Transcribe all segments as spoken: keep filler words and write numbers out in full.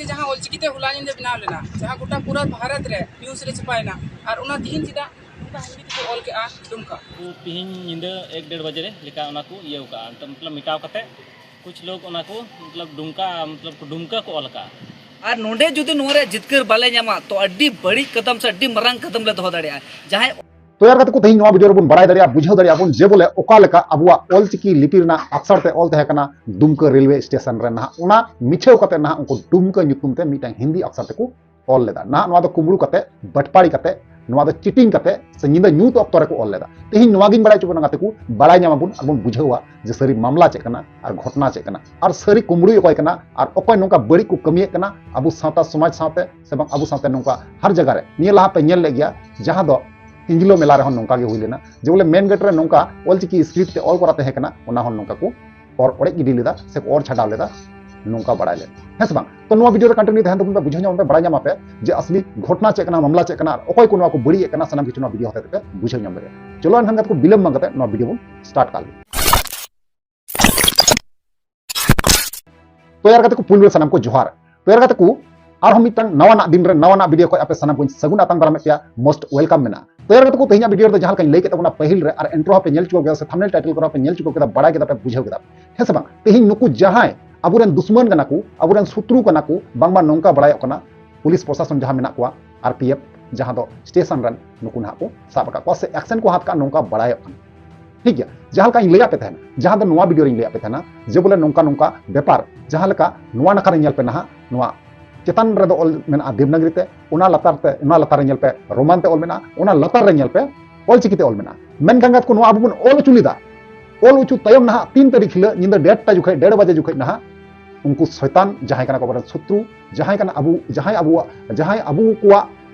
ᱡᱟᱦᱟᱸ ᱚᱞᱪᱤᱠᱤ ᱛᱮ ᱦᱚᱞᱟ ᱧᱤᱫᱟᱹ ᱵᱮᱱᱟᱣ ᱞᱮᱱᱟ, ᱡᱟᱦᱟᱸ ᱜᱚᱴᱟ ᱯᱩᱨᱟᱹ ᱵᱷᱟᱨᱚᱛ ᱨᱮ ᱱᱤᱭᱩᱡᱽ ᱨᱮ ᱪᱷᱟᱯᱟᱭᱮᱱᱟ, ᱟᱨ ᱚᱱᱟ ᱛᱤᱦᱤᱧ ᱪᱮᱫᱟᱜ ᱱᱚᱝᱠᱟ ᱦᱤᱱᱫᱤ ᱛᱮᱠᱚ ᱚᱞ ᱠᱮᱜᱼᱟ ᱫᱩᱢᱠᱟ? ᱛᱤᱦᱤᱧ ᱧᱤᱫᱟᱹ ᱮᱠ ᱰᱮᱲ ᱵᱟᱡᱮ ᱨᱮ ᱞᱮᱠᱟ ᱚᱱᱟ ᱠᱚ ᱤᱭᱟᱹ ᱠᱟᱜᱼᱟ, ᱢᱚᱛᱞᱚᱵ ᱢᱮᱴᱟᱣ ᱠᱟᱛᱮ ᱠᱩᱪ ᱞᱳᱜ ᱚᱱᱟ ᱠᱚ ᱢᱚᱛᱞᱚᱵ ᱰᱩᱢᱠᱟ, ᱢᱚᱛᱞᱚᱵ ᱰᱩᱢᱠᱟ ᱠᱚ ᱚᱞ ᱠᱟᱜᱼᱟ᱾ ᱟᱨ ᱱᱚᱰᱮ ᱡᱩᱫᱤ ᱱᱚᱣᱟ ᱨᱮᱭᱟᱜ ᱡᱤᱛᱠᱟᱹᱨ ᱵᱟᱞᱮ ᱧᱟᱢᱟ, ᱛᱚ ᱟᱹᱰᱤ ᱵᱟᱹᱲᱤᱡ ᱠᱟᱫᱟᱢ ᱥᱮ ᱟᱹᱰᱤ ᱢᱟᱨᱟᱝ ᱠᱟᱫᱟᱢ ᱞᱮ ᱫᱚᱦᱚ ᱫᱟᱲᱮᱭᱟᱜᱼᱟ᱾ ᱡᱟᱦᱟᱸᱭ ᱛᱚ ᱭᱟᱨ ᱜᱟᱛᱮ ᱠᱚ, ᱛᱮᱦᱮᱧ ᱱᱚᱣᱟ ᱵᱷᱤᱰᱤᱭᱳ ᱨᱮᱵᱚᱱ ᱵᱟᱲᱟᱭ ᱫᱟᱲᱮᱭᱟᱜᱼᱟ, ᱵᱩᱡᱷᱟᱹᱣ ᱫᱟᱲᱮᱭᱟᱜᱼᱟ ᱵᱚᱱ ᱡᱮ ᱵᱚᱞᱮ ᱚᱠᱟ ᱞᱮᱠᱟ ᱟᱵᱚᱣᱟᱜ ᱚᱞᱪᱤᱠᱤ ᱞᱤᱯᱤ ᱨᱮᱱᱟᱜ ᱟᱠᱥᱟᱨ ᱛᱮ ᱚᱞ ᱛᱟᱦᱮᱸ ᱠᱟᱱᱟ ᱫᱩᱢᱠᱟᱹ ᱨᱮᱞᱣᱮ ᱥᱴᱮᱥᱚᱱ ᱨᱮ᱾ ᱱᱟᱦᱟᱜ ᱚᱱᱟ ᱢᱤᱪᱷᱟᱹᱣ ᱠᱟᱛᱮ ᱱᱟᱦᱟᱜ ᱩᱱᱠᱩ ᱰᱩᱢᱠᱟᱹ ᱧᱩᱛᱩᱢ ᱛᱮ ᱢᱤᱫᱴᱟᱝ ᱦᱤᱱᱫᱤ ᱟᱠᱥᱟᱨ ᱛᱮᱠᱚ ᱚᱞ ᱞᱮᱫᱟ᱾ ᱱᱟᱦᱟᱜ ᱱᱚᱣᱟ ᱫᱚ ᱠᱩᱢᱵᱽᱲᱩ ᱠᱟᱛᱮ, ᱵᱟᱴᱯᱟᱲᱤ ᱠᱟᱛᱮ, ᱱᱚᱣᱟ ᱫᱚ ᱪᱤᱴᱤᱝ ᱠᱟᱛᱮ ᱥᱮ ᱧᱤᱫᱟᱹ ᱧᱩᱛ ᱚᱠᱛᱚ ᱨᱮᱠᱚ ᱚᱞ ᱞᱮᱫᱟ᱾ ᱛᱮᱦᱮᱧ ᱱᱚᱣᱟ ᱜᱤᱧ ᱵᱟᱲᱟᱭ ᱦᱚᱪᱚ ᱵᱚᱱᱟ ᱜᱟᱛᱮ ᱠᱚ, ᱵᱟᱲᱟᱭ ᱧᱟᱢᱟᱵᱚᱱ ᱟᱨ ᱵᱚᱱ ᱵᱩᱡᱷᱟᱹᱣᱟ ᱡᱮ ᱥᱟᱹᱨᱤ ᱢᱟᱢᱞᱟ ᱪᱮᱫ ᱠᱟᱱᱟ ᱟᱨ ᱜᱷᱚᱴᱚᱱᱟ ᱪᱮᱫ ᱠᱟᱱᱟ ᱟᱨ ᱥᱟᱹᱨᱤ ᱠᱩᱢᱵᱽᱲᱩᱭ ᱚᱠᱚᱭ ᱠᱟᱱᱟ ᱟᱨ ᱚᱠᱚᱭ ᱱᱚᱝᱠᱟ ᱵᱟᱹᱲᱤᱡ ᱠᱚ ᱠᱟᱹᱢᱤᱭᱮᱫ ᱠᱟᱱᱟ ᱟᱵᱚ ᱥᱟᱶᱛᱟ ᱥᱚᱢᱟᱡᱽ ᱥᱟᱶᱛᱮ ᱥᱮ ᱵᱟᱝ ᱟᱵᱚ ᱥᱟᱶᱛᱮ ᱱᱚᱝᱠᱟ ᱦᱟᱨ ᱡᱟᱭᱜᱟ ᱨᱮ᱾ ᱱᱤᱭᱟᱹ ᱞᱟᱦᱟ ᱯᱮ ᱧᱮᱞ ᱞᱮᱫ ᱜᱮᱭᱟ, ᱡᱟᱦᱟᱸ ᱫᱚ ᱤᱝᱜᱽᱞᱳ ᱢᱮᱞᱟ ᱨᱮᱦᱚᱸ ᱱᱚᱝᱠᱟ ᱜᱮ ᱦᱩᱭ ᱞᱮᱱᱟ, ᱡᱮ ᱵᱚᱞᱮ ᱢᱮᱱ ᱜᱮᱴ ᱨᱮ ᱱᱚᱝᱠᱟ ᱚᱞᱪᱤᱠᱤ ᱥᱠᱨᱤᱯᱴ ᱛᱮ ᱚᱞ ᱠᱚᱨᱟ ᱛᱟᱦᱮᱸ ᱠᱟᱱᱟ, ᱚᱱᱟ ᱦᱚᱸ ᱱᱚᱝᱠᱟ ᱠᱚ ᱚᱨ ᱚᱲᱮᱡ ᱜᱤᱰᱤ ᱞᱮᱫᱟ ᱥᱮ ᱠᱚ ᱚᱨ ᱪᱷᱟᱰᱟᱣ ᱞᱮᱫᱟ, ᱱᱚᱝᱠᱟ ᱵᱟᱲᱟᱭ ᱞᱮᱫ, ᱦᱮᱸ ᱥᱮ ᱵᱟᱝ? ᱛᱚ ᱱᱚᱣᱟ ᱵᱷᱤᱰᱤᱭᱳ ᱨᱮ ᱠᱚᱱᱴᱤᱱᱤᱭᱩ ᱛᱟᱦᱮᱱ ᱛᱟᱵᱚᱱ ᱯᱮ, ᱵᱩᱡᱷᱟᱹᱣ ᱧᱟᱢ ᱯᱮ, ᱵᱟᱲᱟᱭ ᱧᱟᱢ ᱯᱮ ᱡᱮ ᱟᱥᱞᱤ ᱜᱷᱚᱴᱚᱱᱟ ᱪᱮᱫ ᱠᱟᱱᱟ, ᱢᱟᱢᱞᱟ ᱪᱮᱫ ᱠᱟᱱᱟ ᱟᱨ ᱚᱠᱚᱭ ᱠᱚ ᱱᱚᱣᱟ ᱠᱚ ᱵᱟᱹᱲᱤᱡ ᱮᱫ ᱠᱟᱱᱟ, ᱥᱟᱱᱟᱢ ᱠᱤᱪᱷᱩ ᱱᱚᱣᱟ ᱵᱷᱤᱰᱤᱭᱳ ᱦᱚᱛᱮ ᱛᱮᱯᱮ ᱵᱩᱡᱷᱟᱹᱣ ᱧᱟᱢ ᱫᱟᱲᱮᱭᱟᱜᱼᱟ᱾ ᱪᱚᱞᱚ ᱮᱱᱠᱷᱟᱱ ᱜᱟᱛᱮ ᱠᱚ, ᱵᱤᱞᱚᱢ ᱵᱟᱝ ᱠᱟᱛᱮ ᱱᱚᱣᱟ ᱵᱷᱤᱰᱤᱭᱳ ᱵᱚᱱ ᱥᱴᱟᱨᱴ ᱠᱟᱜ ᱞᱮᱜᱮ᱾ ᱛᱚ ᱭᱟᱨ ᱜᱟᱛᱮ ᱠᱚ, ᱯᱩᱭᱞᱩ ᱨᱮ ᱥᱟᱱᱟᱢ ᱠᱚ ᱡᱚᱦᱟᱨ᱾ ᱛᱚ ᱭᱟᱨ ᱜᱟᱛᱮ ᱠᱚ, ᱟᱨᱦᱚᱸ ᱢᱤᱫᱴᱟᱝ ᱱᱟᱣᱟᱱᱟᱜ ᱫᱤᱱ ᱨᱮ ᱱᱟᱣᱟᱱᱟᱜ ᱵᱷᱤᱰᱤᱭᱳ ᱠᱷᱚᱱ ᱟᱯᱮ ᱥᱟᱱᱟᱢ ᱠᱚᱧ ᱥᱟᱹᱜᱩᱱ ᱟᱛᱟᱝ ᱫᱟᱨᱟᱢᱮᱫ ᱯᱮᱭᱟ, most welcome ᱢᱮᱱᱟᱜᱼᱟ᱾ ᱛᱚ ᱭᱟᱨ ᱜᱟᱛᱮ ᱠᱚ, ᱛᱮᱦᱮᱧᱟᱜ ᱵᱷᱤᱰᱤᱭᱳ ᱨᱮᱫᱚ ᱡᱟᱦᱟᱸ ᱞᱮᱠᱟᱧ ᱞᱟᱹᱭ ᱠᱮᱫ ᱛᱟᱵᱚᱱᱟ ᱯᱟᱹᱦᱤᱞ ᱨᱮ, ᱟᱨ ᱤᱱᱴᱨᱳ ᱦᱚᱸᱯᱮ ᱧᱮᱞ ᱪᱩᱠᱟᱹᱣ ᱠᱮᱫᱟ ᱥᱮ ᱛᱷᱟᱢᱵᱱᱮᱞ ᱴᱟᱭᱴᱮᱞ ᱠᱚᱨᱮ ᱦᱚᱸᱯᱮ ᱧᱮᱞ ᱪᱩᱠᱟᱹᱣ ᱠᱮᱫᱟ, ᱵᱟᱲᱟᱭ ᱠᱮᱫᱟ ᱯᱮ, ᱵᱩᱡᱷᱟᱹᱣ ᱠᱮᱫᱟ ᱯᱮ, ᱦᱮᱸ ᱥᱮ ᱵᱟᱝ? ᱛᱮᱦᱮᱧ ᱱᱩᱠᱩ ᱡᱟᱦᱟᱸᱭ ᱟᱵᱚᱨᱮᱱ ᱫᱩᱥᱢᱟᱱ ᱠᱟᱱᱟ ᱠᱚ, ᱟᱵᱚᱨᱮᱱ ᱥᱩᱛᱨᱩ ᱠᱟᱱᱟ ᱠᱚ, ᱵᱟᱝᱢᱟ ᱱᱚᱝᱠᱟ ᱵᱟᱲᱟᱭᱚᱜ ᱠᱟᱱᱟ ᱯᱩᱞᱤᱥ ᱯᱨᱚᱥᱟᱥᱚᱱ ᱡᱟᱦᱟᱸ ᱢᱮᱱᱟᱜ ᱠᱚᱣᱟ, ᱟᱨ ᱯᱤ ᱮᱯᱷ, ᱡᱟᱦᱟᱸ ᱫᱚ ᱥᱴᱮᱥᱚᱱ ᱨᱮᱱ, ᱱᱩᱠᱩ ᱱᱟᱦᱟᱜ ᱠᱚ ᱥᱟᱵ ᱟᱠᱟᱫ ᱠᱚᱣᱟ ᱥᱮ ᱮᱠᱥᱮᱱ ᱠᱚ ᱦᱟᱛ ᱠᱟᱜᱼᱟ, ᱱᱚᱝᱠᱟ ᱵᱟᱲᱟᱭᱚᱜ ᱠᱟᱱᱟ᱾ ᱴᱷᱤᱠ ᱜᱮᱭᱟ, ᱡᱟᱦᱟᱸ ᱞᱮᱠᱟ ᱤᱧ ᱞᱟᱹᱭᱟᱫ ᱯᱮ ᱛᱟᱦᱮᱱᱟ, ᱡᱟᱦᱟᱸ ᱫᱚ ᱱᱚᱣᱟ ᱵᱷᱤᱰᱤᱭᱳ ᱨᱤᱧ ᱞᱟᱹᱭᱟᱫ ᱯᱮ ᱛᱟᱦᱮᱱᱟ, ᱡᱮ ᱵᱚᱞᱮ ᱱᱚᱝᱠᱟ ᱱᱚᱝᱠᱟ ᱵᱮᱯᱟᱨ, ᱡᱟᱦᱟᱸ ᱞᱮᱠᱟ ᱱᱚᱣᱟ ᱱᱟᱠᱷᱟ ᱨᱮ ᱧᱮᱞ ᱯᱮ ᱱᱟᱦᱟᱜ, ᱱᱚᱣᱟ ᱪᱮᱛᱟᱱ ᱨᱮᱫᱚ ᱚᱞ ᱢᱮᱱᱟᱜᱼᱟ ᱫᱮᱵᱽᱱᱟᱜᱽᱨᱤ ᱛᱮ, ᱚᱱᱟ ᱞᱟᱛᱟᱨ ᱛᱮ, ᱚᱱᱟ ᱞᱟᱛᱟᱨ ᱨᱮ ᱧᱮᱞ ᱯᱮ ᱨᱳᱢᱟᱱ ᱛᱮ ᱚᱞ ᱢᱮᱱᱟᱜᱼᱟ, ᱚᱱᱟ ᱞᱟᱛᱟᱨ ᱨᱮ ᱧᱮᱞ ᱯᱮ ᱚᱞ ᱪᱤᱠᱤ ᱛᱮ ᱚᱞ ᱢᱮᱱᱟᱜᱼᱟ᱾ ᱢᱮᱱᱠᱷᱟᱱ ᱜᱟᱛᱮ ᱠᱚ, ᱱᱚᱣᱟ ᱟᱵᱚ ᱵᱚᱱ ᱚᱞ ᱦᱚᱪᱚ ᱞᱮᱫᱟ᱾ ᱚᱞ ᱦᱚᱪᱚ ᱛᱟᱭᱚᱢ ᱱᱟᱦᱟᱜ ᱛᱤᱱ ᱛᱟᱹᱨᱤᱠᱷ ᱦᱤᱞᱳᱜ ᱧᱤᱫᱟᱹ ᱰᱮᱲᱴᱟ ᱡᱚᱠᱷᱚᱡ, ᱰᱮᱲ ᱵᱟᱡᱮ ᱡᱚᱠᱷᱚᱡ ᱱᱟᱦᱟᱜ ᱩᱱᱠᱩ ᱥᱚᱭᱛᱟᱱ ᱡᱟᱦᱟᱸᱭ ᱠᱟᱱᱟ ᱠᱚ ᱟᱵᱚᱨᱮᱱ ᱥᱚᱛᱨᱩ, ᱡᱟᱦᱟᱸᱭ ᱠᱟᱱᱟ ᱟᱵᱚ, ᱡᱟᱦᱟᱸᱭ ᱟᱵᱚᱣᱟᱜ, ᱡᱟᱦᱟᱸᱭ ᱟᱵᱚ ᱠᱚᱣᱟᱜ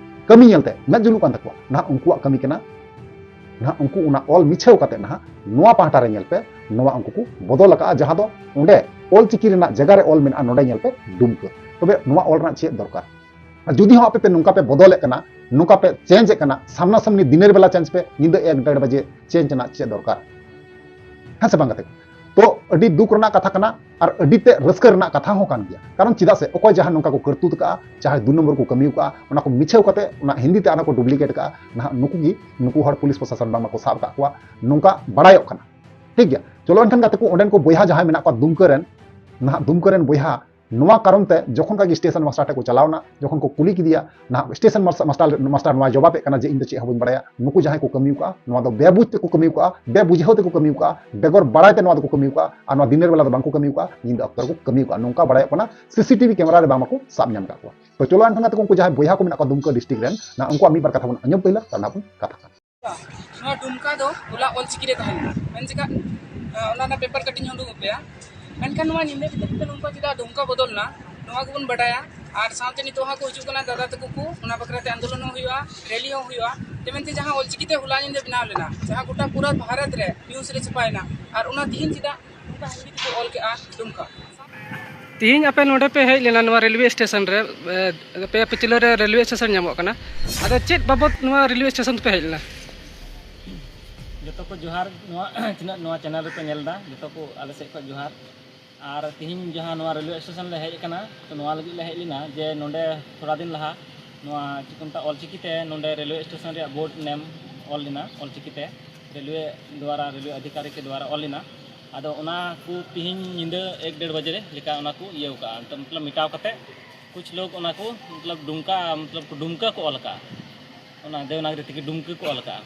ᱠᱟᱹᱢᱤ ᱧᱮᱞᱛᱮ ᱢᱮᱫ ᱡᱩᱞᱩᱜ ᱠᱟᱱ ᱛᱟᱠᱚᱣᱟ, ᱱᱟᱦᱟᱜ ᱩᱱᱠᱩᱣᱟᱜ ᱠᱟᱹᱢᱤ ᱠᱟᱱᱟ᱾ ᱱᱟᱦᱟᱜ ᱩᱱᱠᱩ ᱚᱱᱟ ᱚᱞ ᱢᱤᱪᱷᱟᱹᱣ ᱠᱟᱛᱮ ᱱᱟᱦᱟᱜ ᱱᱚᱣᱟ ᱯᱟᱦᱴᱟ ᱨᱮ ᱧᱮᱞ ᱯᱮ, ᱱᱚᱣᱟ ᱩᱱᱠᱩ ᱠᱚ ᱵᱚᱫᱚᱞ ᱟᱠᱟᱫᱼᱟ, ᱡᱟᱦᱟᱸ ᱫᱚ ᱚᱸᱰᱮ ᱚᱞ ᱪᱤᱠᱤ ᱨᱮᱱᱟᱜ ᱡᱟᱭᱜᱟ ᱨᱮ ᱚᱞ ᱢᱮᱱᱟᱜᱼᱟ, ᱱᱚᱰᱮ ᱧᱮᱞ ᱯᱮ ᱰᱩᱢᱠᱟᱹ᱾ ᱛᱚᱵᱮ ᱱᱚᱣᱟ ᱚᱞ ᱨᱮᱱᱟᱜ ᱪᱮᱫ ᱫᱚᱨᱠᱟᱨ? ᱟᱨ ᱡᱩᱫᱤ ᱦᱚᱸ ᱟᱯᱮ ᱯᱮ ᱱᱚᱝᱠᱟ ᱯᱮ ᱵᱚᱫᱚᱞᱮᱫ ᱠᱟᱱᱟ, ᱱᱚᱝᱠᱟ ᱯᱮ ᱪᱮᱧᱡᱽ ᱮᱫ ᱠᱟᱱᱟ, ᱥᱟᱢᱱᱟ ᱥᱟᱢᱱᱤ ᱫᱤᱱᱮᱨ ᱵᱮᱞᱟ ᱪᱮᱧᱡᱽ ᱯᱮ, ᱧᱤᱫᱟᱹ ᱮᱠ ᱰᱮᱲ ᱵᱟᱡᱮ ᱪᱮᱧᱡᱽ ᱨᱮᱱᱟᱜ ᱪᱮᱫ ᱫᱚᱨᱠᱟᱨ? ᱦᱮᱸ ᱥᱮ ᱵᱟᱝ ᱜᱟᱛᱮ ᱠᱚ? ᱛᱚ ᱟᱹᱰᱤ ᱫᱩᱠ ᱨᱮᱱᱟᱜ ᱠᱟᱛᱷᱟ ᱠᱟᱱᱟ ᱟᱨ ᱟᱹᱰᱤ ᱛᱮ ᱨᱟᱹᱥᱠᱟᱹ ᱨᱮᱱᱟᱜ ᱠᱟᱛᱷᱟ ᱦᱚᱸ ᱠᱟᱱ ᱜᱮᱭᱟ᱾ ᱠᱟᱨᱚᱱ ᱪᱮᱫᱟᱜ ᱥᱮ ᱚᱠᱚᱭ ᱡᱟᱦᱟᱸ ᱱᱚᱝᱠᱟ ᱠᱚ ᱠᱟᱹᱨᱛᱩᱛ ᱠᱟᱜᱼᱟ, ᱡᱟᱦᱟᱸᱭ ᱫᱩ ᱱᱚᱢᱵᱚᱨ ᱠᱚ ᱠᱟᱹᱢᱤ ᱠᱟᱜᱼᱟ, ᱚᱱᱟ ᱠᱚ ᱢᱤᱪᱷᱟᱹᱣ ᱠᱟᱛᱮ ᱚᱱᱟ ᱦᱤᱱᱫᱤ ᱛᱮ ᱟᱨᱦᱚᱸ ᱠᱚ ᱰᱩᱯᱞᱤᱠᱮᱴ ᱠᱟᱜᱼᱟ, ᱱᱟᱦᱟᱜ ᱱᱩᱠᱩ ᱜᱮ, ᱱᱩᱠᱩ ᱦᱚᱲ ᱯᱩᱞᱤᱥ ᱯᱨᱚᱥᱟᱥᱚᱱ ᱵᱟᱝ ᱢᱟᱠᱚ ᱥᱟᱵ ᱠᱟᱜ ᱠᱚᱣᱟ, ᱱᱚᱝᱠᱟ ᱵᱟᱲᱟᱭᱚᱜ ᱠᱟᱱᱟ᱾ ᱴᱷᱤᱠ ᱜᱮᱭᱟ, ᱪᱚᱞᱚ ᱮᱱᱠᱷᱟᱱ ᱜᱟᱛᱮ ᱠᱚ, ᱚᱸᱰᱮᱱ ᱠᱚ ᱵᱚᱭᱦᱟ ᱡᱟᱦᱟᱸᱭ ᱢᱮᱱᱟᱜ ᱠᱚᱣᱟ ᱫᱩᱢᱠᱟᱹ ᱨᱮᱱ, ᱱᱟᱦᱟᱜ ᱫᱩᱢᱠᱟᱹ ᱨᱮᱱ ᱵᱚᱭᱦᱟ ᱱᱚᱣᱟ ᱠᱟᱨᱚᱱ ᱛᱮ ᱡᱚᱠᱷᱚᱱ ᱠᱟᱜᱮ ᱥᱴᱮᱥᱚᱱ ᱢᱟᱥᱴᱟᱨ ᱴᱷᱮᱱ ᱠᱚ ᱪᱟᱞᱟᱣ ᱮᱱᱟ, ᱡᱚᱠᱷᱚᱱ ᱠᱚ ᱠᱩᱞᱤ ᱠᱮᱫᱮᱭᱟ, ᱱᱟᱦᱟᱜ ᱥᱴᱮᱥᱚᱱ ᱢᱟᱥ-, ᱢᱟᱥᱴᱟᱨ, ᱢᱟᱥᱴᱟᱨ ᱱᱚᱣᱟ ᱡᱚᱵᱟᱵᱮᱫ ᱠᱟᱱᱟ ᱡᱮ ᱤᱧ ᱫᱚ ᱪᱮᱫ ᱦᱚᱸ ᱵᱟᱹᱧ ᱵᱟᱲᱟᱭᱟ, ᱱᱩᱠᱩ ᱡᱟᱦᱟᱸᱭ ᱠᱚ ᱠᱟᱹᱢᱤ ᱠᱟᱜᱼᱟ, ᱱᱚᱣᱟ ᱫᱚ ᱵᱮᱵᱩᱡᱽ ᱛᱮᱠᱚ ᱠᱟᱹᱢᱤ ᱠᱟᱜᱼᱟ, ᱵᱮᱵᱩᱡᱷᱟᱹᱣ ᱛᱮᱠᱚ ᱠᱟᱹᱢᱤ ᱠᱟᱜᱼᱟ, ᱵᱮᱜᱚᱨ ᱵᱟᱲᱟᱭ ᱛᱮ ᱱᱚᱣᱟ ᱫᱚᱠᱚ ᱠᱟᱹᱢᱤ ᱠᱟᱜᱼᱟ, ᱟᱨ ᱱᱚᱣᱟ ᱫᱤᱱᱮᱨ ᱵᱮᱞᱟ ᱫᱚ ᱵᱟᱝ ᱠᱚ ᱠᱟᱹᱢᱤ ᱠᱟᱜᱼᱟ, ᱧᱤᱫᱟᱹ ᱚᱠᱛᱚ ᱨᱮᱠᱚ ᱠᱟᱹᱢᱤ ᱠᱟᱜᱼᱟ, ᱱᱚᱝᱠᱟ ᱵᱟᱲᱟᱭᱚᱜ ᱠᱟᱱᱟ᱾ ᱥᱤᱥᱤᱴᱤᱵᱷᱤ ᱠᱮᱢᱮᱨᱟ ᱨᱮ ᱵᱟᱝ ᱢᱟᱠᱚ ᱥᱟᱵ ᱧᱟᱢ ᱠᱟᱜ ᱠᱚᱣᱟ᱾ ᱛᱚ ᱪᱚᱞᱚ ᱮᱱᱠᱷᱟᱱ ᱜᱟᱛᱮ ᱠᱚ, ᱩᱱᱠᱩ ᱡᱟᱦᱟᱸᱭ ᱵᱚᱭᱦᱟ ᱠᱚ ᱢᱮᱱᱟᱜ ᱠᱚᱣᱟ ᱫᱩᱢᱠᱟᱹ ᱰᱤᱥᱴᱨᱤᱠᱴ ᱨᱮᱱ, ᱱᱟᱦᱟᱜ ᱩᱱᱠᱩᱣᱟᱜ ᱢᱤᱫ ᱵᱟᱨ ᱠᱟᱛᱷᱟ ᱵᱚᱱ ᱟᱸᱡᱚᱢ ᱯᱟᱹᱭᱞᱟ, ᱛᱟᱨ ᱱᱟᱦᱟᱜ ᱵᱚᱱ ᱠᱟᱛᱷᱟ ᱠᱟᱱᱟ᱾ ᱱᱚᱣᱟ ᱰᱩᱢᱠᱟ ᱫᱚ ᱦᱚᱞᱟ ᱚᱞᱪᱤᱠᱤ ᱨᱮ ᱛᱟᱦᱮᱸ ᱞᱮᱱᱟ, ᱢᱮᱱ ᱪᱮᱫᱟᱜ, ᱟᱸ, ᱚᱱᱟ ᱨᱮᱱᱟᱜ ᱯᱮᱯᱟᱨ ᱠᱟᱹᱴᱤᱡ ᱤᱧ ᱩᱰᱩᱠ ᱟᱯᱮᱭᱟ᱾ ᱢᱮᱱᱠᱷᱟᱱ ᱱᱚᱣᱟ ᱧᱤᱫᱟᱹ ᱵᱷᱤᱛᱤᱨ ᱛᱮ ᱱᱚᱝᱠᱟ ᱪᱮᱫᱟᱜ ᱰᱩᱢᱠᱟ ᱵᱚᱫᱚᱞ ᱮᱱᱟ, ᱱᱚᱣᱟ ᱜᱮᱵᱚᱱ ᱵᱟᱰᱟᱭᱟ᱾ ᱟᱨ ᱥᱟᱶᱛᱮ ᱱᱤᱛᱚᱜ ᱦᱟᱸᱜ ᱠᱚ ᱦᱤᱡᱩᱜ ᱠᱟᱱᱟ ᱫᱟᱫᱟ ᱛᱟᱠᱚ ᱠᱚ, ᱚᱱᱟ ᱵᱟᱠᱷᱨᱟ ᱛᱮ ᱟᱱᱫᱳᱞᱚᱱ ᱦᱚᱸ ᱦᱩᱭᱩᱜᱼᱟ, ᱨᱮᱞᱤ ᱦᱚᱸ ᱦᱩᱭᱩᱜᱼᱟ᱾ ᱛᱮ ᱢᱮᱱᱛᱮ ᱡᱟᱦᱟᱸ ᱚᱞᱪᱤᱠᱤ ᱛᱮ ᱦᱚᱞᱟ ᱧᱤᱫᱟᱹ ᱵᱮᱱᱟᱣ ᱞᱮᱱᱟ, ᱡᱟᱦᱟᱸ ᱜᱚᱴᱟ ᱯᱩᱨᱟᱹ ᱵᱷᱟᱨᱚᱛ ᱨᱮ ᱱᱤᱭᱩᱡᱽ ᱨᱮ ᱪᱷᱟᱯᱟᱭᱮᱱᱟ, ᱟᱨ ᱚᱱᱟ ᱛᱤᱦᱤᱧ ᱪᱮᱫᱟᱜ ᱱᱚᱝᱠᱟ ᱦᱤᱱᱫᱤ ᱛᱮᱠᱚ ᱚᱞ ᱠᱮᱜᱼᱟ ᱰᱩᱢᱠᱟ? ᱛᱤᱦᱤᱧ ᱟᱯᱮ ᱱᱚᱰᱮ ᱯᱮ ᱦᱮᱡ ᱞᱮᱱᱟ, ᱱᱚᱣᱟ ᱨᱮᱞᱣᱮ ᱥᱴᱮᱥᱚᱱ ᱨᱮ, ᱮ, ᱟᱯᱮᱭᱟᱜ ᱯᱟᱹᱪᱷᱞᱟᱹ ᱨᱮ ᱨᱮᱞᱣᱮ ᱥᱴᱮᱥᱚᱱ ᱧᱟᱢᱚᱜ ᱠᱟᱱᱟ, ᱟᱫᱚ ᱪᱮᱫ ᱵᱟᱵᱚᱛ ᱱᱚᱣᱟ ᱨᱮᱞᱣᱮ ᱥᱴᱮᱥᱚᱱ ᱯᱮ ᱦᱮᱡ ᱞᱮᱱᱟ? ᱡᱚᱛᱚ ᱠᱚ ᱡᱚᱦᱟᱨ, ᱱᱚᱣᱟ ᱛᱤᱱᱟᱹᱜ ᱱᱚᱣᱟ ᱪᱮᱱᱮᱞ ᱨᱮᱯᱮ ᱧᱮᱞ ᱮᱫᱟ, ᱡᱚᱛᱚ ᱠᱚ ᱟᱞᱮ ᱥᱮᱫ ᱠᱷᱚᱱ ᱡᱚᱦᱟᱨ᱾ ᱟᱨ ᱛᱤᱦᱤᱧ ᱡᱟᱦᱟᱸ ᱱᱚᱣᱟ ᱨᱮᱞᱣᱮ ᱥᱴᱮᱥᱚᱱ ᱞᱮ ᱦᱮᱡ ᱟᱠᱟᱱᱟ, ᱛᱚ ᱱᱚᱣᱟ ᱞᱟᱹᱜᱤᱫ ᱞᱮ ᱦᱮᱡ ᱞᱮᱱᱟ ᱡᱮ ᱱᱚᱰᱮ ᱛᱷᱚᱲᱟ ᱫᱤᱱ ᱞᱟᱦᱟ ᱱᱚᱣᱟ ᱪᱮᱫ ᱠᱚ ᱢᱮᱛᱟᱜᱼᱟ, ᱚᱞᱪᱤᱠᱤ ᱛᱮ ᱱᱚᱰᱮ ᱨᱮᱞᱣᱮ ᱥᱴᱮᱥᱚᱱ ᱨᱮᱭᱟᱜ ᱵᱳᱨᱰ ᱱᱮᱢ ᱚᱞ ᱞᱮᱱᱟ, ᱚᱞᱪᱤᱠᱤ ᱛᱮ ᱨᱮᱞᱣᱮ ᱫᱣᱟᱨᱟ, ᱨᱮᱞᱣᱮ ᱚᱫᱷᱤᱠᱟᱨᱤ ᱠᱚ ᱫᱣᱟᱨᱟ ᱚᱞ ᱞᱮᱱᱟ᱾ ᱟᱫᱚ ᱚᱱᱟ ᱠᱚ ᱛᱤᱦᱤᱧ ᱧᱤᱫᱟᱹ ᱮᱠ ᱰᱮᱲ ᱵᱟᱡᱮ ᱨᱮ ᱞᱮᱠᱟ ᱚᱱᱟ ᱠᱚ ᱤᱭᱟᱹᱣ ᱠᱟᱜᱼᱟ, ᱢᱚᱛᱞᱚᱵ ᱢᱮᱴᱟᱣ ᱠᱟᱛᱮ ᱠᱩᱪ ᱞᱳᱜ ᱚᱱᱟ ᱠᱚ ᱢᱚᱛᱞᱚᱵ ᱰᱩᱢᱠᱟ, ᱢᱚᱛᱞᱚᱵ ᱰᱩᱢᱠᱟ ᱠᱚ ᱚᱞ ᱠᱟᱜᱼᱟ, ᱚᱱᱟ ᱫᱮᱵᱽᱱᱟᱜᱽᱨᱤ ᱛᱮᱜᱮ ᱰᱩᱢᱠᱟ ᱠᱚ ᱚᱞ ᱠᱟᱜᱼᱟ᱾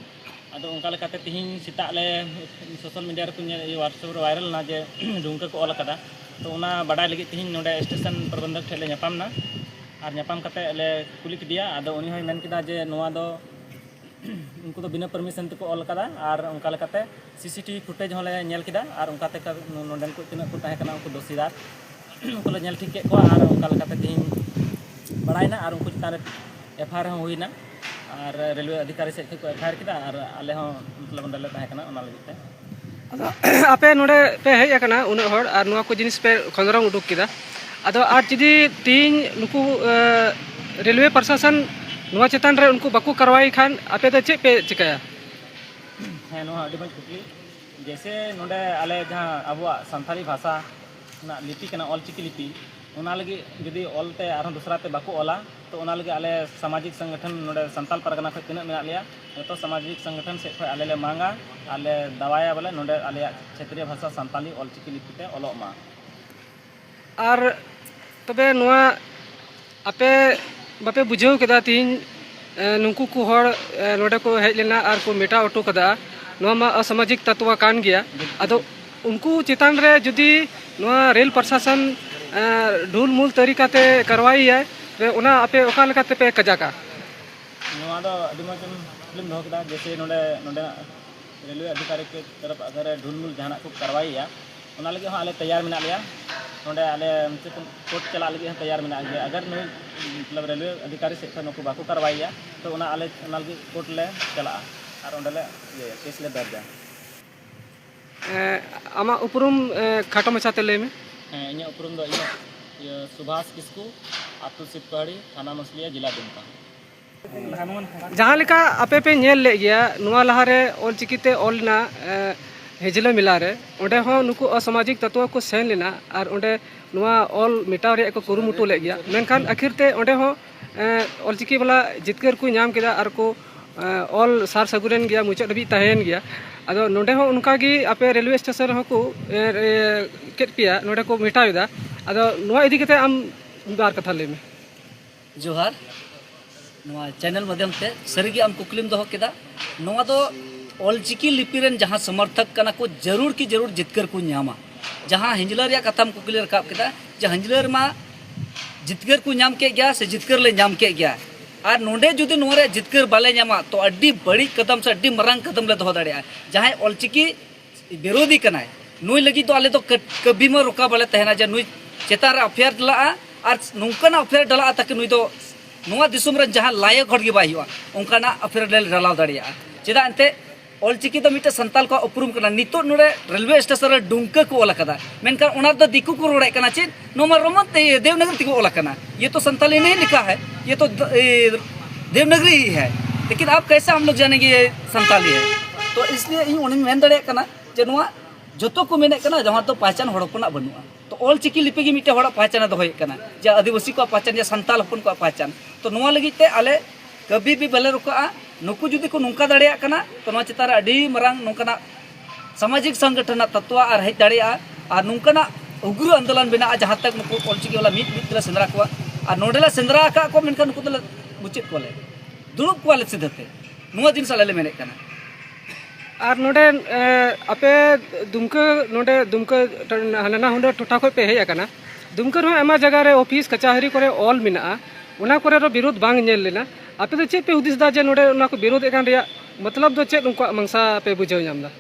ᱟᱫᱚ ᱚᱱᱠᱟ ᱞᱮᱠᱟᱛᱮ ᱛᱤᱦᱤᱧ ᱥᱮᱛᱟᱜ ᱞᱮ ᱥᱳᱥᱟᱞ ᱢᱤᱰᱤᱭᱟ ᱨᱮᱠᱚ ᱧᱮᱞ, WhatsApp ᱨᱮ ᱵᱷᱟᱭᱨᱟᱞ ᱮᱱᱟ ᱡᱮ ᱰᱩᱢᱠᱟ ᱠᱚ ᱚᱞ ᱠᱟᱫᱟ᱾ ᱛᱚ ᱚᱱᱟ ᱵᱟᱰᱟᱭ ᱞᱟᱹᱜᱤᱫ ᱛᱤᱦᱤᱧ ᱱᱚᱰᱮ ᱥᱴᱮᱥᱚᱱ ᱯᱨᱚᱵᱚᱱᱫᱷᱚᱠ ᱴᱷᱮᱱ ᱞᱮ ᱧᱟᱯᱟᱢ ᱮᱱᱟ᱾ ᱟᱨ ᱧᱟᱯᱟᱢ ᱠᱟᱛᱮ ᱞᱮ ᱠᱩᱞᱤ ᱠᱮᱫᱮᱭᱟ, ᱟᱫᱚ ᱩᱱᱤ ᱦᱚᱸᱭ ᱢᱮᱱ ᱠᱮᱫᱟ ᱡᱮ ᱱᱚᱣᱟ ᱫᱚ ᱩᱱᱠᱩ ᱫᱚ ᱵᱤᱱᱟᱹ ᱯᱟᱨᱢᱤᱥᱚᱱ ᱛᱮᱠᱚ ᱚᱞ ᱠᱟᱫᱟ᱾ ᱟᱨ ᱚᱱᱠᱟ ᱞᱮᱠᱟᱛᱮ ᱥᱤᱥᱤᱴᱤᱵᱷᱤ ᱯᱷᱩᱴᱮᱡᱽ ᱦᱚᱸᱞᱮ ᱧᱮᱞ ᱠᱮᱫᱟ, ᱟᱨ ᱚᱱᱠᱟ ᱛᱮ ᱱᱚᱰᱮᱱ ᱠᱚ ᱛᱤᱱᱟᱹᱜ ᱠᱚ ᱛᱟᱦᱮᱸ ᱠᱟᱱᱟ ᱩᱱᱠᱩ ᱫᱚᱥᱤᱫᱟᱨ ᱩᱱᱠᱩ ᱞᱮ ᱧᱮᱞ ᱴᱷᱤᱠ ᱠᱮᱫ ᱠᱚᱣᱟ᱾ ᱟᱨ ᱚᱱᱠᱟ ᱞᱮᱠᱟᱛᱮ ᱛᱮᱦᱮᱧ ᱵᱟᱲᱟᱭᱮᱱᱟ, ᱟᱨ ᱩᱱᱠᱩ ᱪᱮᱛᱟᱱ ᱨᱮ ᱮᱯᱷ ᱟᱭ ᱟᱨ ᱦᱚᱸ ᱦᱩᱭᱱᱟ᱾ ᱟᱨ ᱨᱮᱞᱣᱮ ᱚᱫᱷᱤᱠᱟᱨᱤ ᱥᱮᱫ ᱠᱷᱚᱱ ᱠᱚ ᱮᱯᱷ ᱟᱭ ᱟᱨ ᱠᱮᱫᱟ, ᱟᱨ ᱟᱞᱮ ᱦᱚᱸ ᱢᱚᱛᱞᱚᱵ ᱚᱸᱰᱮ ᱞᱮ ᱛᱟᱦᱮᱸ ᱠᱟᱱᱟ ᱚᱱᱟ ᱞᱟᱹᱜᱤᱫ ᱛᱮ᱾ ᱟᱫᱚ ᱟᱯᱮ ᱱᱚᱰᱮ ᱯᱮ ᱦᱮᱡ ᱟᱠᱟᱱᱟ ᱩᱱᱟᱹᱜ ᱦᱚᱲ, ᱟᱨ ᱱᱚᱣᱟ ᱠᱚ ᱡᱤᱱᱤᱥ ᱯᱮ ᱠᱷᱚᱸᱫᱽᱨᱚᱝ ᱩᱰᱩᱠ ᱠᱮᱫᱟ, ᱟᱫᱚ ᱟᱨ ᱡᱩᱫᱤ ᱛᱮᱦᱮᱧ ᱱᱩᱠᱩ, ᱮ, ᱨᱮᱞᱣᱮ ᱯᱨᱚᱥᱟᱥᱚᱱ ᱱᱚᱣᱟ ᱪᱮᱛᱟᱱ ᱨᱮ ᱩᱱᱠᱩ ᱵᱟᱠᱚ ᱠᱟᱨᱣᱟᱭ ᱠᱷᱟᱱ ᱟᱯᱮ ᱫᱚ ᱪᱮᱫ ᱯᱮ ᱪᱤᱠᱟᱹᱭᱟ? ᱦᱮᱸ, ᱱᱚᱣᱟ ᱟᱹᱰᱤ ᱢᱚᱡᱽ ᱠᱩᱠᱞᱤ᱾ ᱡᱮᱭᱥᱮ ᱱᱚᱰᱮ ᱟᱞᱮ ᱡᱟᱦᱟᱸ ᱟᱵᱚᱣᱟᱜ ᱥᱟᱱᱛᱟᱲᱤ ᱵᱷᱟᱥᱟ ᱨᱮᱱᱟᱜ ᱞᱤᱯᱤ ᱠᱟᱱᱟ, ᱚᱞᱪᱤᱠᱤ ᱞᱤᱯᱤ, ᱚᱱᱟ ᱞᱟᱹᱜᱤᱫ ᱡᱩᱫᱤ ᱚᱞᱛᱮ ᱟᱨᱦᱚᱸ ᱫᱚᱥᱨᱟ ᱛᱮ ᱵᱟᱠᱚ ᱚᱞᱟ, ᱛᱚ ᱚᱱᱟ ᱞᱟᱹᱜᱤᱫ ᱟᱞᱮ ᱥᱟᱢᱟᱡᱤᱠ ᱥᱚᱝᱜᱚᱴᱷᱚᱱ ᱱᱚᱰᱮ ᱥᱟᱱᱛᱟᱞ ᱯᱟᱨᱜᱟᱱᱟ ᱠᱷᱚᱱ ᱛᱤᱱᱟᱹᱜ ᱢᱮᱱᱟᱜ ᱞᱮᱭᱟ, ᱡᱚᱛᱚ ᱥᱟᱢᱟᱡᱤᱠ ᱥᱚᱝᱜᱚᱴᱷᱚᱱ ᱥᱮᱫ ᱠᱷᱚᱱ ᱟᱞᱮ ᱞᱮ ᱢᱟᱝᱟ ᱟᱨ ᱞᱮ ᱫᱟᱣᱟᱭᱟ ᱵᱚᱞᱮ ᱱᱚᱰᱮ ᱟᱞᱮᱭᱟᱜ ᱠᱷᱮᱛᱨᱤᱭᱚ ᱵᱷᱟᱥᱟ ᱥᱟᱱᱛᱟᱞᱤ ᱚᱞᱪᱤᱠᱤ ᱞᱤᱯᱤ ᱛᱮ ᱚᱞᱚᱜ ᱢᱟ᱾ ᱟᱨ ᱛᱚᱵᱮ ᱱᱚᱣᱟ ᱟᱯᱮ ᱵᱟᱯᱮ ᱵᱩᱡᱷᱟᱹᱣ ᱠᱮᱫᱟ ᱛᱤᱦᱤᱧ, ᱮ, ᱱᱩᱠᱩ ᱠᱚ ᱦᱚᱲ, ᱮ, ᱱᱚᱰᱮ ᱠᱚ ᱦᱮᱡ ᱞᱮᱱᱟ ᱟᱨ ᱠᱚ ᱢᱮᱴᱟᱣ ᱦᱚᱴᱚ ᱠᱟᱫᱟ, ᱱᱚᱣᱟ ᱢᱟ ᱚᱥᱟᱢᱟᱡᱤᱠ ᱛᱟᱛᱣᱟ ᱠᱟᱱ ᱜᱮᱭᱟ᱾ ᱟᱫᱚ ᱩᱱᱠᱩ ᱪᱮᱛᱟᱱ ᱨᱮ ᱡᱩᱫᱤ ᱱᱚᱣᱟ ᱨᱮᱞ ᱯᱨᱚᱥᱟᱥᱚᱱ, ᱮ, ᱰᱷᱩᱞᱢᱩᱞ ᱛᱟᱹᱨᱤᱠᱟᱛᱮ ᱠᱟᱨᱣᱟᱭᱟᱭ, ᱛᱚᱵᱮ ᱚᱱᱟ ᱟᱯᱮ ᱚᱠᱟ ᱞᱮᱠᱟ ᱛᱮᱯᱮ ᱠᱟᱡᱟᱠᱟ? ᱱᱚᱣᱟ ᱫᱚ ᱟᱹᱰᱤ ᱢᱚᱡᱽ ᱮᱢ ᱠᱩᱠᱞᱤᱢ ᱫᱚᱦᱚ ᱠᱮᱫᱟ᱾ ᱡᱮᱭᱥᱮ ᱱᱚᱰᱮ ᱱᱚᱰᱮᱱᱟᱜ ᱨᱮᱞᱣᱮ ᱚᱫᱷᱤᱠᱟᱨᱤ ᱠᱚ ᱛᱚᱨᱚᱯ ᱟᱜᱟᱨ ᱰᱷᱩᱞᱢᱩᱞ ᱡᱟᱦᱟᱱᱟᱜ ᱠᱚ ᱠᱟᱨᱣᱟᱭᱮᱭᱟ, ᱚᱱᱟ ᱞᱟᱹᱜᱤᱫ ᱦᱚᱸ ᱟᱞᱮ ᱛᱮᱭᱟᱨ ᱢᱮᱱᱟᱜ ᱞᱮᱭᱟ᱾ ᱱᱚᱰᱮ ᱟᱞᱮ ᱪᱮᱫ ᱠᱳᱨᱴ ᱪᱟᱞᱟᱜ ᱞᱟᱹᱜᱤᱫ ᱦᱚᱸ ᱛᱮᱭᱟᱨ ᱢᱮᱱᱟᱜ ᱜᱮᱭᱟ᱾ ᱟᱜᱟᱨ ᱱᱩᱭ ᱢᱚᱛᱞᱚᱵ ᱨᱮᱞᱣᱮ ᱚᱫᱷᱤᱠᱟᱨᱤ ᱥᱮᱫ ᱠᱷᱚᱱ ᱱᱩᱠᱩ ᱵᱟᱠᱚ ᱠᱟᱨᱣᱟᱭᱮᱭᱟ, ᱛᱚ ᱚᱱᱟ ᱟᱞᱮ ᱚᱱᱟ ᱞᱟᱹᱜᱤᱫ ᱠᱳᱨᱴ ᱞᱮ ᱪᱟᱞᱟᱜᱼᱟ ᱟᱨ ᱚᱸᱰᱮ ᱞᱮ ᱤᱭᱟᱹᱭᱟ, ᱠᱮᱥ ᱞᱮ ᱫᱟᱨᱡᱟ᱾ ᱮᱸ, ᱟᱢᱟᱜ ᱩᱯᱨᱩᱢ, ᱮᱸ, ᱠᱷᱟᱴᱚ ᱢᱟᱪᱷᱟᱛᱮ ᱞᱟᱹᱭ ᱢᱮ᱾ ᱦᱮᱸ, ᱤᱧᱟᱹᱜ ᱩᱯᱨᱩᱢ ᱫᱚ ᱤᱧᱟᱹᱜ ᱤᱭᱟᱹ ᱥᱩᱵᱷᱟᱥ ᱠᱤᱥᱠᱩ, ᱟᱹᱛᱩ ᱥᱤᱵᱠᱟᱹᱦᱟᱹᱲᱤ, ᱛᱷᱟᱱᱟ ᱢᱟᱹᱥᱞᱤᱭᱟ, ᱡᱮᱞᱟ ᱫᱩᱢᱠᱟ᱾ ᱡᱟᱦᱟᱸ ᱞᱮᱠᱟ ᱟᱯᱮ ᱯᱮ ᱧᱮᱞ ᱞᱮᱫ ᱜᱮᱭᱟ, ᱱᱚᱣᱟ ᱞᱟᱦᱟᱨᱮ ᱚᱞᱪᱤᱠᱤ ᱛᱮ ᱚᱞ ᱞᱮᱱᱟ, ᱮᱸ, ᱦᱤᱡᱽᱞᱟᱹ ᱢᱮᱞᱟ ᱨᱮ, ᱚᱸᱰᱮ ᱦᱚᱸ ᱱᱩᱠᱩ ᱚᱥᱟᱢᱟᱡᱤᱠ ᱛᱚᱛᱣᱚ ᱠᱚ ᱥᱮᱱ ᱞᱮᱱᱟ ᱟᱨ ᱚᱸᱰᱮ ᱱᱚᱣᱟ ᱚᱞ ᱢᱮᱴᱟᱣ ᱨᱮᱭᱟᱜ ᱠᱚ ᱠᱩᱨᱩᱢᱩᱴᱩ ᱞᱮᱫ ᱜᱮᱭᱟ᱾ ᱢᱮᱱᱠᱷᱟᱱ ᱟᱹᱠᱷᱤᱨ ᱛᱮ ᱚᱸᱰᱮ ᱦᱚᱸ, ᱮᱸ, ᱚᱞᱪᱤᱠᱤ ᱵᱟᱞᱟ ᱡᱤᱛᱠᱟᱹᱨ ᱠᱚ ᱧᱟᱢ ᱠᱮᱫᱟ ᱟᱨ ᱠᱚ, ᱮᱸ, ᱚᱞ ᱥᱟᱨ ᱥᱟᱹᱜᱩᱱᱮᱱ ᱜᱮᱭᱟ, ᱢᱩᱪᱟᱹᱫ ᱦᱟᱹᱵᱤᱡ ᱛᱟᱦᱮᱸᱭᱮᱱ ᱜᱮᱭᱟ᱾ ᱟᱫᱚ ᱱᱚᱸᱰᱮ ᱦᱚᱸ ᱚᱱᱠᱟ ᱜᱮ ᱟᱯᱮ ᱨᱮᱞᱣᱮ ᱥᱴᱮᱥᱚᱱ ᱨᱮᱦᱚᱸ ᱠᱚ, ᱮᱸ, ᱮᱸ, ᱠᱮᱫ ᱯᱮᱭᱟ, ᱱᱚᱸᱰᱮ ᱠᱚ ᱢᱮᱴᱟᱣ ᱮᱫᱟ᱾ ᱟᱫᱚ ᱱᱚᱣᱟ ᱤᱫᱤ ᱠᱟᱛᱮ ᱟᱢ ᱢᱤᱫ ᱵᱟᱨ ᱠᱟᱛᱷᱟ ᱞᱟᱹᱭ ᱢᱮ᱾ ᱡᱚᱦᱟᱨ᱾ ᱱᱚᱣᱟ ᱪᱮᱱᱮᱞ ᱢᱟᱫᱽᱫᱷᱚᱢ ᱛᱮ ᱥᱟᱹᱨᱤᱜᱮ ᱟᱢ ᱠᱩᱠᱞᱤᱢ ᱫᱚᱦᱚ ᱠᱮᱫᱟ᱾ ᱱᱚᱣᱟ ᱫᱚ ᱚᱞᱪᱤᱠᱤ ᱞᱤᱯᱤ ᱨᱮᱱ ᱡᱟᱦᱟᱸ ᱥᱚᱢᱚᱨᱛᱷᱚᱠ ᱠᱟᱱᱟ ᱠᱚ, ᱡᱟᱹᱨᱩᱲ ᱠᱤ ᱡᱟᱹᱨᱩᱲ ᱡᱤᱛᱠᱟᱹᱨ ᱠᱚ ᱧᱟᱢᱟ᱾ ᱡᱟᱦᱟᱸ ᱦᱤᱧᱡᱽᱞᱟᱹ ᱨᱮᱭᱟᱜ ᱠᱟᱛᱷᱟᱢ ᱠᱩᱠᱞᱤ ᱨᱟᱠᱟᱵ ᱠᱮᱫᱟ, ᱡᱮ ᱦᱤᱧᱡᱽᱞᱟᱹ ᱨᱮᱢᱟ ᱡᱤᱛᱠᱟᱹᱨ ᱠᱚ ᱧᱟᱢ ᱠᱮᱫ ᱜᱮᱭᱟ ᱥᱮ ᱡᱤᱛᱠᱟᱹᱨ ᱞᱮ ᱧᱟᱢ ᱠᱮᱫ ᱜᱮᱭᱟ, ᱟᱨ ᱱᱚᱰᱮ ᱡᱩᱫᱤ ᱱᱚᱣᱟ ᱨᱮᱭᱟᱜ ᱡᱤᱛᱠᱟᱹᱨ ᱵᱟᱞᱮ ᱧᱟᱢᱟ, ᱛᱚ ᱟᱹᱰᱤ ᱵᱟᱹᱲᱤᱡ ᱠᱟᱫᱟᱢ ᱥᱮ ᱟᱹᱰᱤ ᱢᱟᱨᱟᱝ ᱠᱟᱫᱟᱢ ᱞᱮ ᱫᱚᱦᱚ ᱫᱟᱲᱮᱭᱟᱜᱼᱟ᱾ ᱡᱟᱦᱟᱸᱭ ᱚᱞᱪᱤᱠᱤ ᱵᱤᱨᱳᱫᱷᱤ ᱠᱟᱱᱟᱭ, ᱱᱩᱭ ᱞᱟᱹᱜᱤᱫ ᱫᱚ ᱟᱞᱮ ᱫᱚ ᱠᱟᱹ- ᱠᱟᱹᱵᱷᱤ ᱢᱟ ᱨᱚᱠᱟ ᱵᱟᱞᱮ ᱛᱟᱦᱮᱱᱟ ᱡᱮ ᱱᱩᱭ ᱪᱮᱛᱟᱱ ᱨᱮ ᱮᱯᱷ ᱟᱭ ᱟᱨ ᱰᱟᱞᱟᱜᱼᱟ, ᱟᱨ ᱱᱚᱝᱠᱟᱱᱟᱜ ᱮᱯᱷ ᱟᱭ ᱟᱨ ᱰᱟᱞᱟᱜᱼᱟ ᱛᱟᱠᱤ ᱱᱩᱭ ᱫᱚ ᱱᱚᱣᱟ ᱫᱤᱥᱚᱢ ᱨᱮᱱ ᱡᱟᱦᱟᱸ ᱞᱟᱭᱚᱠ ᱦᱚᱲ ᱜᱮ ᱵᱟᱭ ᱦᱩᱭᱩᱜᱼᱟ, ᱚᱱᱠᱟᱱᱟᱜ ᱮᱯᱷ ᱟᱭ ᱟᱨ ᱞᱮ ᱰᱟᱞᱟᱣ ᱫᱟᱲᱮᱭᱟᱜᱼᱟ᱾ ᱪᱮᱫᱟᱜ ᱮᱱᱛᱮ ᱚᱞᱪᱤᱠᱤ ᱫᱚ ᱢᱤᱫᱴᱮᱱ ᱥᱟᱱᱛᱟᱞ ᱠᱚᱣᱟᱜ ᱩᱯᱨᱩᱢ ᱠᱟᱱᱟ᱾ ᱱᱤᱛᱚᱜ ᱱᱚᱰᱮ ᱨᱮᱞᱣᱮ ᱥᱴᱮᱥᱚᱱ ᱨᱮ ᱰᱩᱝᱠᱟᱹ ᱠᱚ ᱚᱞ ᱟᱠᱟᱫᱟ, ᱢᱮᱱᱠᱷᱟᱱ ᱚᱱᱟ ᱨᱮᱫᱚ ᱫᱤᱠᱩ ᱠᱚ ᱨᱚᱲᱮᱫ ᱠᱟᱱᱟ ᱪᱮᱫ, ᱱᱚᱣᱟ ᱢᱟ ᱨᱳᱢᱟᱱ ᱛᱮ, ᱤᱭᱟᱹ, ᱫᱮᱵᱽᱱᱟᱜᱚᱨᱤ ᱛᱮᱠᱚ ᱚᱞ ᱟᱠᱟᱱᱟ, ᱤᱭᱟᱹ ᱛᱚ ᱥᱟᱱᱛᱟᱞᱤ ᱱᱤᱦᱤ ᱞᱤᱠᱷᱟ ᱦᱟᱭ, ᱤᱭᱟᱹ ᱛᱚ ᱫ- ᱤᱭᱟᱹ, ᱫᱮᱵᱽᱱᱟᱜᱚᱨᱤ ᱦᱤ ᱦᱟᱭ, ᱞᱮᱠᱤᱱ ᱟᱯ ᱠᱟᱭᱥᱮ ᱦᱟᱢ ᱞᱳᱜ ᱡᱟᱱᱮᱝᱜᱮ ᱥᱟᱱᱛᱟᱞᱤ ᱦᱟᱭ? ᱛᱚ ᱤᱥᱞᱤᱭᱮ ᱤᱧ ᱚᱱᱟᱧ ᱢᱮᱱ ᱫᱟᱲᱮᱭᱟᱜ ᱠᱟᱱᱟ ᱡᱮ ᱱᱚᱣᱟ ᱡᱚᱛᱚ ᱠᱚ ᱢᱮᱱᱮᱫ ᱠᱟᱱᱟ, ᱡᱟᱦᱟᱸ ᱫᱚ ᱯᱟᱦᱪᱟᱱ ᱦᱚᱲ ᱦᱚᱯᱚᱱᱟᱜ ᱵᱟᱹᱱᱩᱜᱼᱟ᱾ ᱛᱚ ᱚᱞ ᱪᱤᱠᱤ ᱞᱤᱯᱤ ᱜᱮ ᱢᱤᱫᱴᱮᱱ ᱦᱚᱲᱟᱜ ᱯᱟᱦᱪᱟᱱᱮ ᱫᱚᱦᱚᱭᱮᱫ ᱠᱟᱱᱟ, ᱡᱮ ᱟᱹᱫᱤᱵᱟᱹᱥᱤ ᱠᱚᱣᱟᱜ ᱯᱟᱦᱪᱟᱱ, ᱡᱮ ᱥᱟᱱᱛᱟᱲ ᱦᱚᱯᱚᱱ ᱠᱚᱣᱟᱜ ᱯᱟᱦᱪᱟᱱ᱾ ᱛᱚ ᱱᱚᱣᱟ ᱞᱟᱹᱜᱤᱫ ᱛᱮ ᱟᱞᱮ ᱠᱟᱹᱵᱤ ᱵᱤ ᱵᱟᱞᱮ ᱨᱚᱠᱟᱜᱼᱟ᱾ ᱱᱩᱠᱩ ᱡᱩᱫᱤ ᱠᱚ ᱱᱚᱝᱠᱟ ᱫᱟᱲᱮᱭᱟᱜ ᱠᱟᱱᱟ, ᱛᱚ ᱱᱚᱣᱟ ᱪᱮᱛᱟᱱ ᱨᱮ ᱟᱹᱰᱤ ᱢᱟᱨᱟᱝ ᱱᱚᱝᱠᱟᱱᱟᱜ ᱥᱟᱢᱟᱡᱤᱠ ᱥᱚᱝᱜᱚᱴᱷᱚᱱ ᱨᱮᱱᱟᱜ ᱛᱚᱛᱣᱟ ᱟᱨ ᱦᱮᱡ ᱫᱟᱲᱮᱭᱟᱜᱼᱟ, ᱟᱨ ᱱᱚᱝᱠᱟᱱᱟᱜ ᱩᱜᱽᱨᱚ ᱟᱱᱫᱳᱞᱚᱱ ᱵᱮᱱᱟᱜᱼᱟ, ᱡᱟᱦᱟᱸ ᱛᱟᱠ ᱱᱩᱠᱩ ᱚᱞᱪᱤᱠᱤ ᱣᱟᱞᱟ ᱢᱤᱫ ᱢᱤᱫ ᱛᱮᱞᱮ ᱥᱮᱸᱫᱽᱨᱟ ᱠᱚᱣᱟ᱾ ᱟᱨ ᱱᱚᱸᱰᱮ ᱞᱮ ᱥᱮᱸᱫᱽᱨᱟ ᱟᱠᱟᱫ ᱠᱚᱣᱟ, ᱢᱮᱱᱠᱷᱟᱱ ᱱᱩᱠᱩ ᱫᱚᱞᱮ ᱢᱩᱪᱟᱹᱫ ᱠᱚᱣᱟᱞᱮ, ᱫᱩᱲᱩᱵ ᱠᱚᱣᱟᱞᱮ ᱥᱤᱫᱷᱟᱹ ᱛᱮ᱾ ᱱᱚᱣᱟ ᱡᱤᱱᱤᱥ ᱟᱞᱮ ᱞᱮ ᱢᱮᱱᱮᱫ ᱠᱟᱱᱟ᱾ ᱟᱨ ᱱᱚᱰᱮ, ᱮ, ᱟᱯᱮ ᱫᱩᱢᱠᱟᱹ, ᱱᱚᱰᱮ ᱫᱩᱢᱠᱟᱹ ᱴᱚ-, ᱦᱟᱱᱟ ᱦᱩᱱᱟᱹᱨ ᱴᱚᱴᱷᱟ ᱠᱷᱚᱱ ᱯᱮ ᱦᱮᱡ ᱟᱠᱟᱱᱟ᱾ ᱫᱩᱢᱠᱟᱹ ᱨᱮᱦᱚᱸ ᱟᱭᱢᱟ ᱡᱟᱭᱜᱟ ᱨᱮ ᱚᱯᱷᱤᱥ ᱠᱟᱪᱟᱦᱟᱹᱨᱤ ᱠᱚᱨᱮ ᱚᱞ ᱢᱮᱱᱟᱜᱼᱟ, ᱚᱱᱟ ᱠᱚᱨᱮ ᱫᱚ ᱵᱤᱨᱳᱫᱷ ᱵᱟᱝ ᱧᱮᱞ ᱞᱮᱱᱟ᱾ ᱟᱯᱮ ᱫᱚ ᱪᱮᱫ ᱯᱮ ᱦᱩᱫᱤᱥ ᱮᱫᱟ ᱡᱮ ᱱᱚᱰᱮ ᱚᱱᱟ ᱠᱚ ᱵᱤᱨᱳᱫᱷ ᱮᱫ ᱠᱟᱱ ᱨᱮᱭᱟᱜ ᱢᱚᱛᱞᱚᱵ ᱫᱚ ᱪᱮᱫ? ᱩᱱᱠᱩᱣᱟᱜ ᱢᱟᱝᱥᱟ ᱯᱮ ᱵᱩᱡᱷᱟᱹᱣ ᱧᱟᱢ ᱮᱫᱟ?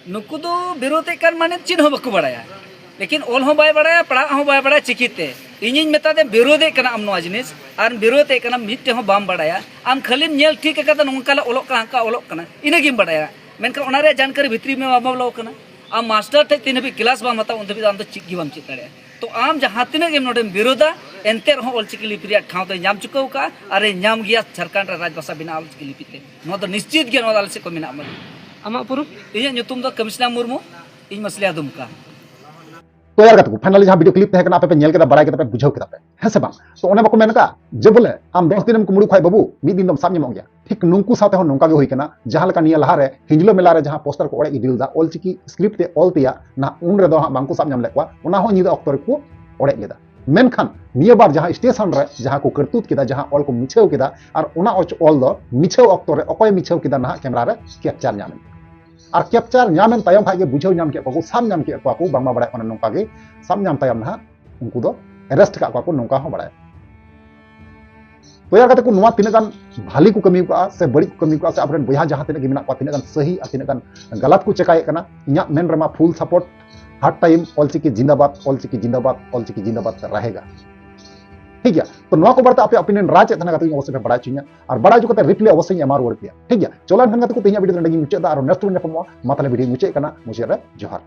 ᱱᱩᱠᱩ ᱫᱚ ᱵᱤᱨᱳᱫᱷ ᱮᱫ ᱠᱟᱱ ᱢᱟᱱᱮ ᱪᱮᱫ ᱦᱚᱸ ᱵᱟᱠᱚ ᱵᱟᱲᱟᱭᱟ, ᱞᱮᱠᱤᱱ ᱚᱞ ᱦᱚᱸ ᱵᱟᱭ ᱵᱟᱲᱟᱭᱟ, ᱯᱟᱲᱦᱟᱜ ᱦᱚᱸ ᱵᱟᱭ ᱵᱟᱲᱟᱭᱟ᱾ ᱪᱤᱠᱤᱛᱮ ᱤᱧᱤᱧ ᱢᱮᱛᱟ ᱫᱮ, ᱵᱤᱨᱳᱫᱷ ᱮᱫ ᱠᱟᱱᱟ ᱟᱢ ᱱᱚᱣᱟ ᱡᱤᱱᱤᱥ, ᱟᱨ ᱵᱤᱨᱳᱫᱷ ᱮᱫ ᱠᱟᱱᱟ, ᱢᱤᱫᱴᱮᱱ ᱦᱚᱸ ᱵᱟᱢ ᱵᱟᱲᱟᱭᱟ᱾ ᱟᱢ ᱠᱷᱟᱹᱞᱤᱢ ᱧᱮᱞ ᱴᱷᱤᱠ ᱟᱠᱟᱫᱟ ᱱᱚᱝᱠᱟ ᱞᱮ ᱚᱞᱚᱜ ᱠᱟᱱᱟ, ᱦᱟᱱᱠᱟ ᱚᱞᱚᱜ ᱠᱟᱱᱟ, ᱤᱱᱟᱹᱜᱮᱢ ᱵᱟᱲᱟᱭᱟ, ᱢᱮᱱᱠᱷᱟᱱ ᱚᱱᱟ ᱨᱮᱭᱟᱜ ᱡᱟᱱᱠᱟᱨᱤ ᱵᱷᱤᱛᱨᱤ ᱢᱮ ᱵᱟᱢ ᱵᱚᱞᱚ ᱠᱟᱱᱟ᱾ ᱟᱢ ᱢᱟᱥᱴᱟᱨ ᱴᱷᱮᱱ ᱛᱤᱱ ᱦᱟᱹᱵᱤᱡ ᱠᱞᱟᱥ ᱵᱟᱢ ᱦᱟᱛᱟᱣᱟ, ᱩᱱ ᱫᱷᱟᱹᱵᱤᱡ ᱫᱚ ᱟᱢ ᱫᱚ ᱪᱮᱫ ᱜᱮ ᱵᱟᱢ ᱪᱮᱫ ᱫᱟᱲᱮᱭᱟᱜᱼᱟ᱾ ᱛᱚ ᱟᱢ ᱡᱟᱦᱟᱸ ᱛᱤᱱᱟᱹᱜ ᱜᱮᱢ ᱱᱚᱰᱮᱢ ᱵᱤᱨᱳᱫᱟ, ᱮᱱᱛᱮ ᱨᱮᱦᱚᱸ ᱚᱞᱪᱤᱠᱤ ᱞᱤᱯᱤ ᱨᱮᱭᱟᱜ ᱴᱷᱟᱶ ᱫᱚᱭ ᱧᱟᱢ ᱪᱩᱠᱟᱹᱣ ᱠᱟᱜᱼᱟ, ᱟᱨᱮ ᱧᱟᱢ ᱜᱮᱭᱟ ᱡᱷᱟᱲᱠᱷᱚᱸᱰ ᱨᱮ ᱨᱟᱡᱽ ᱵᱷᱟᱥᱟ ᱵᱮᱱᱟᱣ ᱚᱞᱪᱤᱠᱤ ᱞᱤᱯᱤ ᱛᱮ᱾ ᱱᱚᱣᱟ ᱫᱚ ᱱᱤᱥᱪᱤᱛ ᱜᱮ, ᱱᱚᱣᱟ ᱫᱚ ᱟᱞᱮ ᱥᱮᱫ ᱠᱷᱚᱱ ᱢᱮᱱᱟᱜᱼᱟ᱾ ᱟᱢᱟᱜ ᱩᱯᱨᱩᱢ? ᱤᱧᱟᱹᱜ ᱧᱩᱛᱩᱢ ᱫᱚ ᱠᱟᱢᱤᱥᱱᱟ ᱢᱩᱨᱢᱩ, ᱤᱧ ᱢᱟᱹᱥᱞᱤᱭᱟ ᱫᱩᱢᱠᱟ᱾ ᱛᱚ ᱭᱟᱨ ᱜᱟᱛᱮ ᱠᱚ, finally ᱡᱟᱦᱟᱸ video clip ᱛᱟᱦᱮᱸ ᱠᱟᱱᱟ, ᱟᱯᱮ ᱯᱮ ᱧᱮᱞ ᱠᱮᱫᱟ, ᱵᱟᱲᱟᱭ ᱠᱮᱫᱟ ᱯᱮ, ᱵᱩᱡᱷᱟᱹᱣ ᱠᱮᱫᱟ ᱯᱮ, ᱦᱮᱸ ᱥᱮ ᱵᱟᱝ? ᱛᱚ ᱚᱱᱮ ᱵᱟᱠᱚ ᱢᱮᱱ ᱠᱟᱜ ᱡᱮ ᱵᱚᱞᱮ ᱟᱢ ᱫᱚᱥ ᱫᱤᱱᱮᱢ ᱠᱩᱢᱵᱽᱲᱩ ᱠᱷᱟᱡ ᱵᱟᱹᱵᱩ, ᱢᱤᱫ ᱫᱤᱱ ᱫᱚᱢ ᱥᱟᱵ ᱧᱟᱢᱚᱜ ᱜᱮᱭᱟ᱾ ᱴᱷᱤᱠ ᱱᱩᱝᱠᱩ ᱥᱟᱶᱛᱮ ᱦᱚᱸ ᱱᱚᱝᱠᱟ ᱜᱮ ᱦᱩᱭ ᱠᱟᱱᱟ᱾ ᱡᱟᱦᱟᱸ ᱞᱮᱠᱟ ᱱᱤᱭᱟᱹ ᱞᱟᱦᱟ ᱨᱮ ᱦᱤᱸᱡᱽᱞᱟᱹ ᱢᱮᱞᱟ ᱨᱮ ᱡᱟᱦᱟᱸ poster ᱠᱚ ᱚᱲᱮᱡ ᱤᱫᱤ ᱞᱮᱫᱟ, ᱚᱞᱪᱤᱠᱤ script ᱛᱮ ᱚᱞ ᱛᱮᱭᱟᱜ, ᱱᱟᱦᱟᱜ ᱩᱱ ᱨᱮᱫᱚ ᱦᱟᱸᱜ ᱵᱟᱝᱠᱚ ᱥᱟᱵ ᱧᱟᱢ ᱞᱮᱫ ᱠᱚᱣᱟ, ᱚᱱᱟ ᱦᱚᱸ ᱧᱤᱫᱟᱹ ᱚᱠᱛᱚ ᱨᱮᱠᱚ ᱚᱲᱮᱡ ᱞᱮᱫᱟ᱾ ᱢᱮᱱᱠᱷᱟᱱ ᱱᱤᱭᱟᱹ ᱵᱟᱨ ᱡᱟᱦᱟᱸ station ᱨᱮ ᱡᱟᱦᱟᱸ ᱠᱚ ᱠᱟᱹᱨᱛᱩᱛ ᱠᱮᱫᱟ, ᱡᱟᱦᱟᱸ ᱚᱞ ᱠᱚ ᱢᱩᱪᱷᱟᱹᱣ ᱠᱮᱫᱟ, ᱟᱨ ᱚᱱᱟ ᱚᱪ-, ᱚᱞ ᱫᱚ ᱢᱤᱪᱷᱟᱹᱣ ᱚᱠᱛᱚ ᱨᱮ ᱚᱠᱚᱭ ᱢᱤᱪᱷᱟᱹᱣ ᱠᱮᱫᱟ, ᱱᱟᱦᱟᱜ camera ᱨᱮ capture ᱧᱟᱢ ᱮᱱᱟ᱾ ᱟᱨ capture ᱧᱟᱢ ᱮᱱ ᱛᱟᱭᱚᱢ ᱠᱷᱟᱡ ᱜᱮ ᱵᱩᱡᱷᱟᱹᱣ ᱧᱟᱢ ᱠᱮᱫ ᱠᱚᱣᱟ ᱠᱚ, ᱥᱟᱵ ᱧᱟᱢ ᱠᱮᱫ ᱠᱚᱣᱟ ᱠᱚ, ᱵᱟᱝᱢᱟ ᱵᱟᱲᱟᱭᱚᱜ ᱠᱟᱱᱟ ᱱᱚᱝᱠᱟ ᱜᱮ ᱥᱟᱵ ᱧᱟᱢ ᱛᱟᱭᱚᱢ ᱱᱟᱦᱟᱜ ᱩᱱᱠᱩ ᱫᱚ arrest ᱠᱟᱜ ᱠᱚᱣᱟ ᱠᱚ, ᱱᱚᱝᱠᱟ ᱦᱚᱸ ᱵᱟᱲᱟᱭ᱾ ᱛᱚ ᱭᱟᱨ ᱜᱟᱛᱮ ᱠᱚ, ᱱᱚᱣᱟ ᱛᱤᱱᱟᱹᱜ ᱜᱟᱱ ᱵᱷᱟᱞᱤ ᱠᱚ ᱠᱟᱹᱢᱤ ᱠᱟᱜᱼᱟ ᱥᱮ ᱵᱟᱹᱲᱤᱡ ᱠᱚ ᱠᱟᱹᱢᱤ ᱠᱟᱜᱼᱟ ᱥᱮ ᱟᱵᱚᱨᱮᱱ ᱵᱚᱭᱦᱟ ᱡᱟᱦᱟᱸ ᱛᱤᱱᱟᱹᱜ ᱜᱮ ᱢᱮᱱᱟᱜ ᱠᱚᱣᱟ, ᱛᱤᱱᱟᱹᱜ ᱜᱟᱱ ᱥᱟᱹᱦᱤ ᱟᱨ ᱛᱤᱱᱟᱹᱜ ᱜᱟᱱ ᱜᱟᱞᱟᱛ ᱠᱚ ᱪᱮᱠᱟᱭᱮᱫ ᱠᱟᱱᱟ, ᱤᱧᱟᱹᱜ ᱢᱮᱱ ᱨᱮᱢᱟ full support, ᱦᱟᱨ time ᱚᱞᱪᱤᱠᱤ ᱡᱤᱱᱫᱟᱵᱟᱫ, ᱚᱞᱪᱤᱠᱤ ᱡᱤᱱᱫᱟᱵᱟᱫ, ᱚᱞᱪᱤᱠᱤ ᱡᱤᱱᱫᱟᱵᱟᱫ ᱨᱟᱦᱮᱜᱟ᱾ ᱴᱷᱤᱠ ᱜᱮᱭᱟ, ᱛᱚ ᱱᱚᱣᱟ ᱠᱚ ᱵᱟᱨᱮᱛᱮ ᱟᱯᱮ opinion ᱨᱟᱭ ᱪᱮᱫ ᱛᱟᱦᱮᱱᱟ ᱜᱟᱛᱮ ᱠᱚ, ᱚᱵᱚᱥᱥᱳᱭ ᱯᱮ ᱵᱟᱲᱟᱭ ᱦᱚᱪᱚᱧᱟ, ᱟᱨ ᱵᱟᱲᱟᱭ ᱦᱚᱪᱚ ᱠᱟᱛᱮ reply ᱚᱵᱚᱥᱥᱳᱭ ᱤᱧ ᱮᱢᱟ ᱨᱩᱣᱟᱹᱲ ᱯᱮᱭᱟ᱾ ᱴᱷᱤᱠ ᱜᱮᱭᱟ, ᱪᱚᱞᱚ ᱮᱱᱠᱷᱟᱱ ᱜᱟᱛᱮ ᱠᱚ, ᱛᱮᱦᱮᱧᱟᱜ video ᱫᱚ ᱱᱚᱰᱮ ᱜᱤᱧ ᱢᱩᱪᱟᱹᱫ ᱮᱫᱟ, ᱟᱨ next ᱵᱚᱱ ᱧᱟᱯᱟᱢᱚᱜᱼᱟ᱾ ᱢᱟ ᱛᱟᱦᱞᱮ video ᱢᱩᱪᱟᱹᱫ ᱠᱟᱱᱟ, ᱢᱩᱪᱟᱹᱫ ᱨᱮ ᱡᱚᱦᱟᱨ᱾